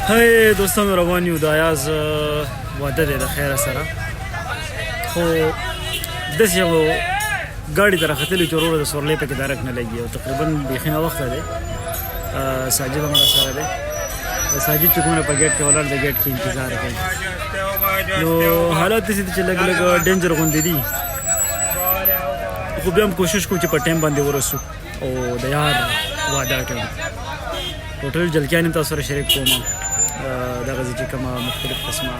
هاي دوستانو، روان یو، د ایاز واده دی د خیره سره. خو داسې یو ګاډي ته راختلي چې وروره د سورلۍ پکې درک نه لګي، او تقریبا بیخي ناوخته دی. ساجد هم راسره دی. ساجد چې کومه په ګیټ کې ولاړ دی، ګیټ کې انتظار کوي. نو حالات داسې دي چې لږ لږ ډینجر غوندې دي، خو بیا هم کوشش کوو چې په ټایم باندې ورسو او د یار واده اټینډ. هوټل جلکیان هم تاسو سره شریک کوم، دغه چې کومه مختلف قسمه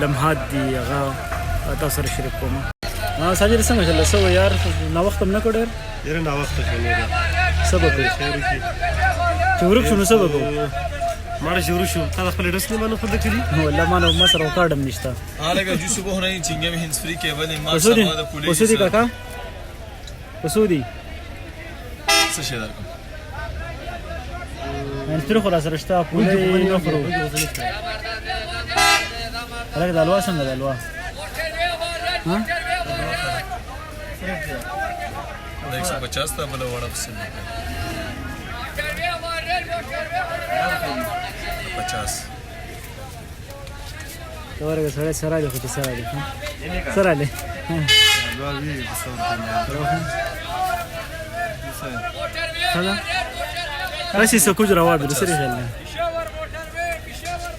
لمحات دي هغه تاسو سره شریک کوم. ها ساجد، څنګه چل سو یار؟ نا وخت هم نه کړ؟ ډېر نا وخت شو نو څه به کوو خیر کی چې ورک شو؟ نو څه به کوو؟ ماړه چې ورک شو، تا خپل اډرس نه باندې خود کړی؟ والله ما نو ما سره کارډ هم نشته. هلکه جو صبح نه چنګم هندز فری کیبل ما وسودي وسودي کاکا، وسودي. څه شي درکم؟ هندز خو را سره شته، پولې نه خورو. هلکه د الوا څنګه د الوا؟ ها. دا 150 ته بل وړه په 100 50. ته ورګه سړی سره دی، خو چې سره دی، سره دی. ښه ده، هسې څه کوج روان دی، سرې خیال نه.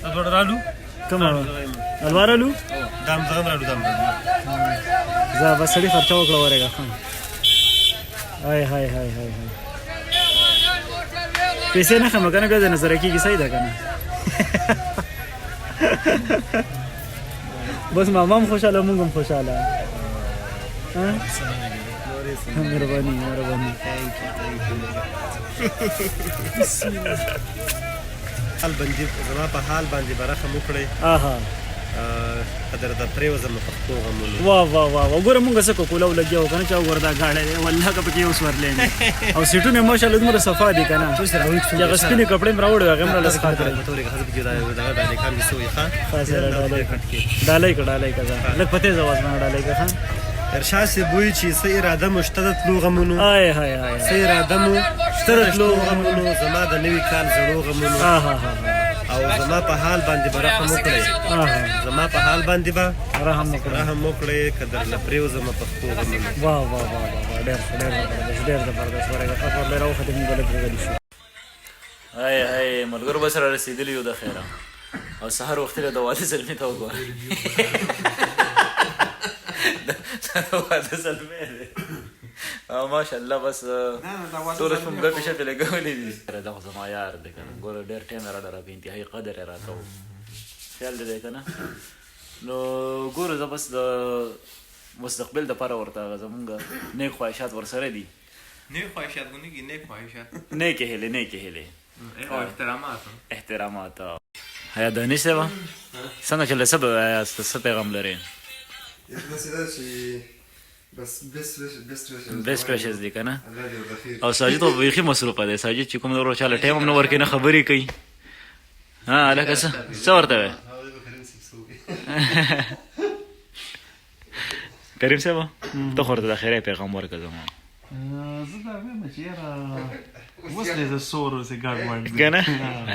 دا دوړ رالو. کوم الوا رالو؟ دام دغه رالو، دام. زه بس سړي خرچه وکړه ورګه. ښه، های های های های های، پیسې نه خمه کنه، بیا د نظر کېږي. صحیح ده کنه؟ بس ماما هم خوشاله، موږ هم خوشاله. ها، مهرباني مهرباني. حال باندې زما په حال باندې برخه مو کړی. قدر د پریوزم په خپل غمونو. واه واه واه واه، ګوره مونږ څه کولاو لګیا و کنه، چې وګوره دا ګاډی دی، والله که پکې یو سورلی نه، او سیټونه ماشاءالله دومره صفا دي که نه، چې هغه سپینې کپړې مې راوړې، هغې هم راله سپین کړې. ښه سره ډالۍ ډالۍ کړه، ډالۍ کړه، لږ په تېز اواز باندې ډالۍ کړه. ښه. ارشاد سی بوی چې څه اراده مو شته د تلو غمونو. آی های های. څه اراده مو شته د تلو غمونو، زما د نوي کال زړو غمونو. ها ها. او زما په حال باندې به رحم وکړئ. زما په حال باندې به رحم وکړئ، رحم وکړئ، که درله پرېوځمه په خپو غمونو. واه واه واه واه، ډېر ښه، ډېر زبردست، ډېر زبردست. ورغه ښه سورلی راوختې، موږ به لږ غلي شو. های های ملګرو، بس را رسېدلي یو د خیره، او سهار وختي له د واده زلمي ته وګوره، دا د واده زلمی دی. او ماشاءالله بس ټوله شپه مو ګپې شپې لګولې دي. دا خو زما یار دی که نه، ګوره ډېر ټایم یې راله راکړ، انتهایي قدر یې راکوه، خیال دې دی که نه؟ نو ګوره زه بس د مستقبل دپاره ورته هغه زمونږ نیک خواهشات ورسره دي. نیک خواهشات غونې کې نیک خواهشات، نیکې هیلې، نیکې هیلې او احترامات. احترامات. هيا دانش صاحب، څنګه چې له څه به یاست؟ څه پیغام لرې؟ داسې ده چې بس best best. best wishes دي که نه؟ الله دې ورته خیر. او ساجد خو بیخي مصروفه دی. ساجد چې کوم ورور چاله ټایم هم نه ورکوي، نه خبرې کوي. ها هلکه، څه څه ورته وایې؟ کریم صاحب، ته خو ورته د خیرې پیغام ورکړه زما. زه دا وایم چې یاره اوس له زه سور اوسې ګډ وډ دی. که نه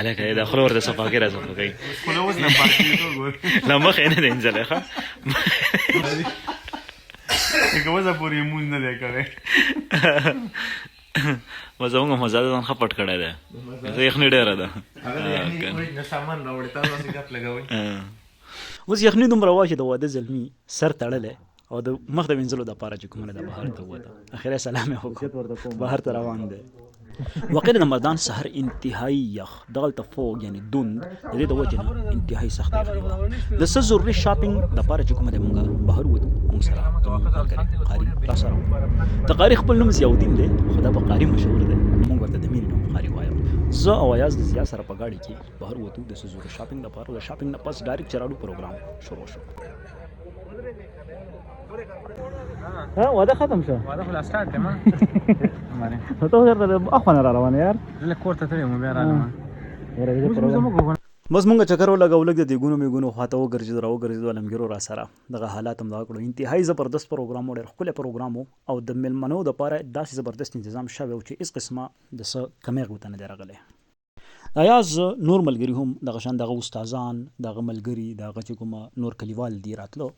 هلکه، دا خوله ورته صفا کوي، را صفا کوي. خوله اوس نه پاکېږي، وګوره. لا مخ یې نه دی مینځلی. ښه. لکه اوسه پورې یې مونځ نه دی کړی. بس زموږ مزه ځان ښه پټ کړی دی، زه یخني ډېره ده. هغه د یخني نه سامان راوړی، تاسو هسې ګپ لګوئ. اوس یخني دومره وه چې د واده زلمي سر تړلی او د مخ د وینځلو دپاره چې کومه ده بهر ته ووته، اخري سلام یې وکړ، بهر ته روان دی. واقعا د مردان سحر انتهایی یخ، دغلته فوګ یعنی دوند، د دې د وجې نه انتهایی سخته یخني وه. د څه ضروري شاپینګ دپاره چې کومه دی مونږه بهر ووتو، مونږ سره زمونږ ملګری قاري راسره و. د قاري خپل نوم ضیاالدین دی، خو دا په قاري مشهور دی، مونږ ورته د مینې نوم قاري وایو. زه او ایاز د ضیا سره په ګاډي کې بهر ووتو د څه ضروري شاپینګ دپاره. د شاپینګ نه پس ډایرکټ چې راړو، پروګرام شروع شو. ها، واده ختم شو؟ واده خو لا سټارټ دی. ما نو ته چېرته اخوا نه را روان یار؟ زه له کور ته تللی وم، بیا راغلم. بس مونږ چکر ولګاو، لږ د دیګونو میګونو خواته وګرځېدو، را وګرځېدو. عالمګیرو را سره دغه حالات هم دغه کړو. انتهایی زبردست پروګرام و، ډېر ښکلی پروګرام و، او د میلمنو دپاره داسې زبردست انتظام شوی و چې هېڅ قسمه د څه کمی غوته نه دی راغلی. د ایاز نور ملګري هم دغه شان دغه استادان، دغه ملګري، دغه چې کومه نور کلیوال دي راتلو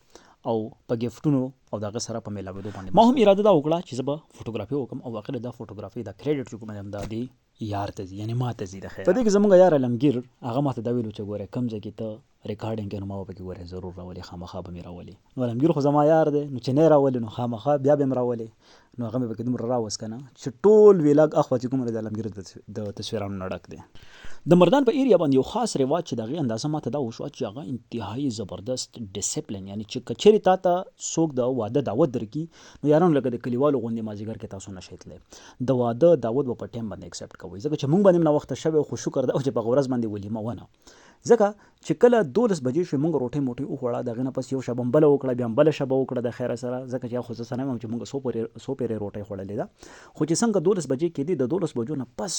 او په ګفټونو او دغه سره په میلاوېدو باندې ما هم اراده دا وکړه چې زه به فوټوګرافي وکم، او واقعا دا فوټوګرافي دا کریډټ چې کوم دی دا دی یار ته ځي، یعنی ما ته ځي د خیره. په دې کې زمونږ یار علمګیر هغه ما ته دا ویلو چې ګوره کوم ځای کې ته ریکارډینګ کوې نو ما به پکې ګوره ضرور راولې، خامخا به مې راولې. نو علمګیر خو زما یار دی، نو چې نه یې راولې نو خامخا بیا به یې هم راولې. نو هغه مې پکې دومره راوست که نه چې ټول ویلاګ اخوا چې کوم دی د علمګیر د تصویرانو نه ډک دی. د مردان په ایریا باندې یو خاص رواج چې د هغې اندازه ماته دا وشوه چې هغه انتهایي زبردست ډسپلین، یعنی چې که چېرې تا ته څوک د واده دعوت درکړي نو یارانو لکه د کلیوالو غوندې مازدیګر کې تاسو نه شئ تللی، د واده دعوت به په ټایم باندې اکسپټ کوئ، ځکه چې مونږ باندې هم ناوخته شوی، خو شکر دا و چې په هغه ورځ باندې ولیمه ونه، ځکه چې کله 12 بجې شوې مونږ روټۍ موټۍ وخوړه، د هغې نه پس یو شپه هم بله وکړه، بیا هم بله شپه وکړه د خیره سره، ځکه چې خو زه څه نه وایم چې مونږ څو پېرې روټۍ خوړلې ده، خو چې څنګه 12 بجې کېدې د 12 بجو نه پس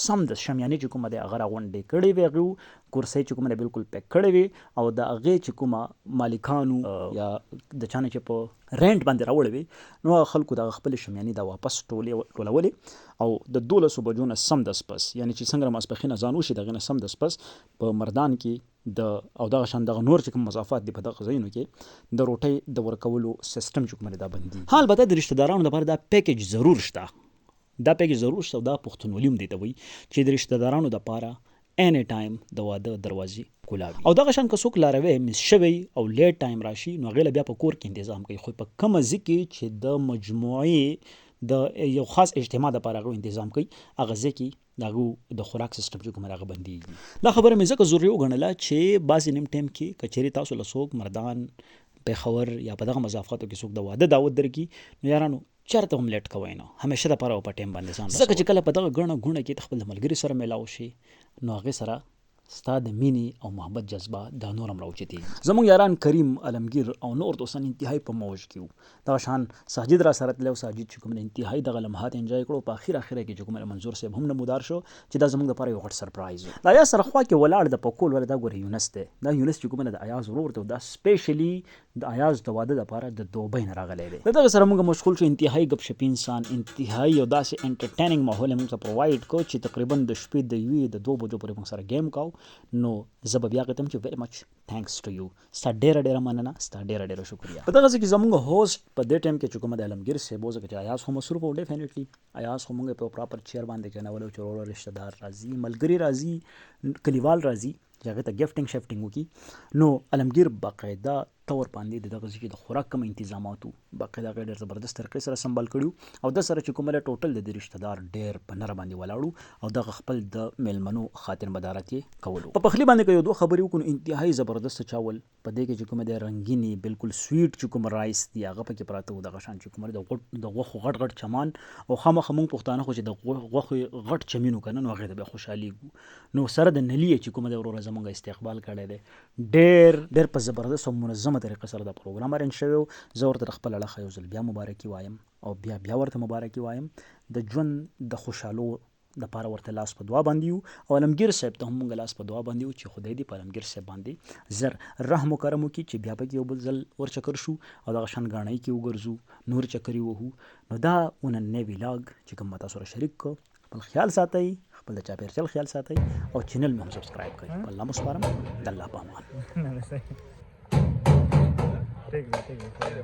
سم د شمیانې چې کومه دی هغه راغونډې کړې وې، هغې کرسۍ چې کومه دی بالکل پیک کړې وې، او د هغې چې کومه مالکانو یا د چا نه چې په رینټ باندې راوړې وې نو هغه خلکو دغه خپلې شمیانې دا واپس ټولولې، او د 12 بجو نه سم دس پس، یعنی چې څنګه ماسپښین اذان وشي د هغې نه سم دس پس په مردان کې د او دغه شان دغه نور چې کوم مضافات دي په دغه ځایونو کې د روټۍ د ورکولو سیستم چې کوم دی دا بندي. ها البته د رشته دارانو دپاره دا پیکج ضرور شته، دا پیکج ضرور شته، او دا پښتونولي هم دې ته وایي چې د رشته دارانو دپاره اینی ټایم د واده دروازې کولاوي. او دغه شان که څوک لاروی مس شوی او لیټ ټایم راشي نو هغې له بیا په کور کې انتظام کوي، خو په کومه ځای کې چې د مجموعې د یو خاص اجتماع دپاره هغه انتظام کوي هغه ځای کې د هغو د خوراک سیستم چې کوم دی هغه بندیږي. دا خبره مې ځکه ضروري وګڼله چې بعضې نیم ټایم کې که چېرې تاسو له څوک مردان، پېښور یا په دغه مضافاتو کې څوک د واده دعوت درکړي نو یارانو چېرته هم لیټ کوئ نه، همیشه دپاره به په ټایم باندې ځان رسوئ، ځکه چې کله په دغه ګڼه ګوڼه کې ته خپل د ملګري سره میلاو شي نو هغې سره ستا د مینې او محبت جذبه دا نور هم راوچتېږي. زموږ یاران کریم، علمګیر او نور دوستان انتهایي په موج کې وو. دغه شان ساجد را سره تللی او ساجد چې کوم دی انتهایي دغه لمحات انجوای کړو. په اخر اخره کې چې کوم دی منظور صاحب هم نمودار شو چې دا زموږ دپاره یو غټ سرپرایز و. د ایاز سره خوا کې ولاړ د پکول والا دا ګوره یونس دی، دا یونس چې کوم دی د ایاز ورور دی او دا سپیشلی د ایاز د واده دپاره د دوبۍ نه راغلی دی. د دغه سره موږ مشغول شو، انتهایي ګپ شپي انسان، انتهایي یو داسې انټرټینینګ ماحول یې موږ ته پرووایډ کړ چې تقریبا د شپې د یوې د 2 بجو پورې موږ سره ګیم کاو. نو زه به بیا هغې ته هم چې ویری مچ تھانکس ټو یو، ستا ډېره ډېره مننه، ستا ډېره ډېره شکریه. په دغه ځای کې زموږ هوست په دې ټایم کې چې کومه د علمګیر صاحب و، ځکه چې ایاز خو مصروف و، ډیفینیټلی ایاز خو موږ په پراپر چیر باندې کېنولو چې وروره رشته دار راځي، ملګري راځي، کلیوال راځي چې هغې ته ګفټینګ شفټینګ وکړي. نو علمګیر باقاعده طور باندې د دغه ځای کې د خوراک کوم انتظامات وو باقاعده هغې ډېر زبردست طریقې سره سنبال کړي وو، او د سره چې کومه ده ټوټل د دې رشته دار ډېر په نره باندې ولاړ وو او دغه خپل د میلمنو خاطر مدارت یې کولو. په پخلي باندې که یو دوه خبرې وکړو نو انتهایي زبردست چاول په دې کې چې کومه دی رنګینې بالکل سویټ چې کوم رایس دی هغه پکې پراته وو. دغه شان چې کومه د غوښو غټ غټ چمان، او خامخا موږ پښتانه خو چې د غوښې غټ چمینو که نه نو هغې ته بیا خوشحالېږو. نو سره د نلي یې چې کومه دی وروره زموږ استقبال کړی دی، ډېر ډېر په زبردست او منظمه طریقه سره دا پروګرام ارینج شوی و. زه ورته د خپل اړخه یو ځل بیا مبارکي وایم او بیا بیا ورته مبارکي وایم. د ژوند د خوشحالو دپاره ورته لاس په دعا باندې یو، او علمګیر صاحب ته هم مونږ لاس په دعا باندې یو چې خدای دې په علمګیر صاحب باندې زر رحم و کرم وکړي چې بیا پکې یو بل ځل ورچکر شو او دغه شان ګاڼۍ کې وګرځو، نور چکرې ووهو. نو دا نننی ویلاګ چې کوم ما تاسو سره شریک کړ. خپل خیال ساتئ، خپل د چاپېرچل خیال ساتئ او چینل مې هم سبسکرایب کړئ. په الله مو سپارم، د الله په امان. ٹھیک ہے.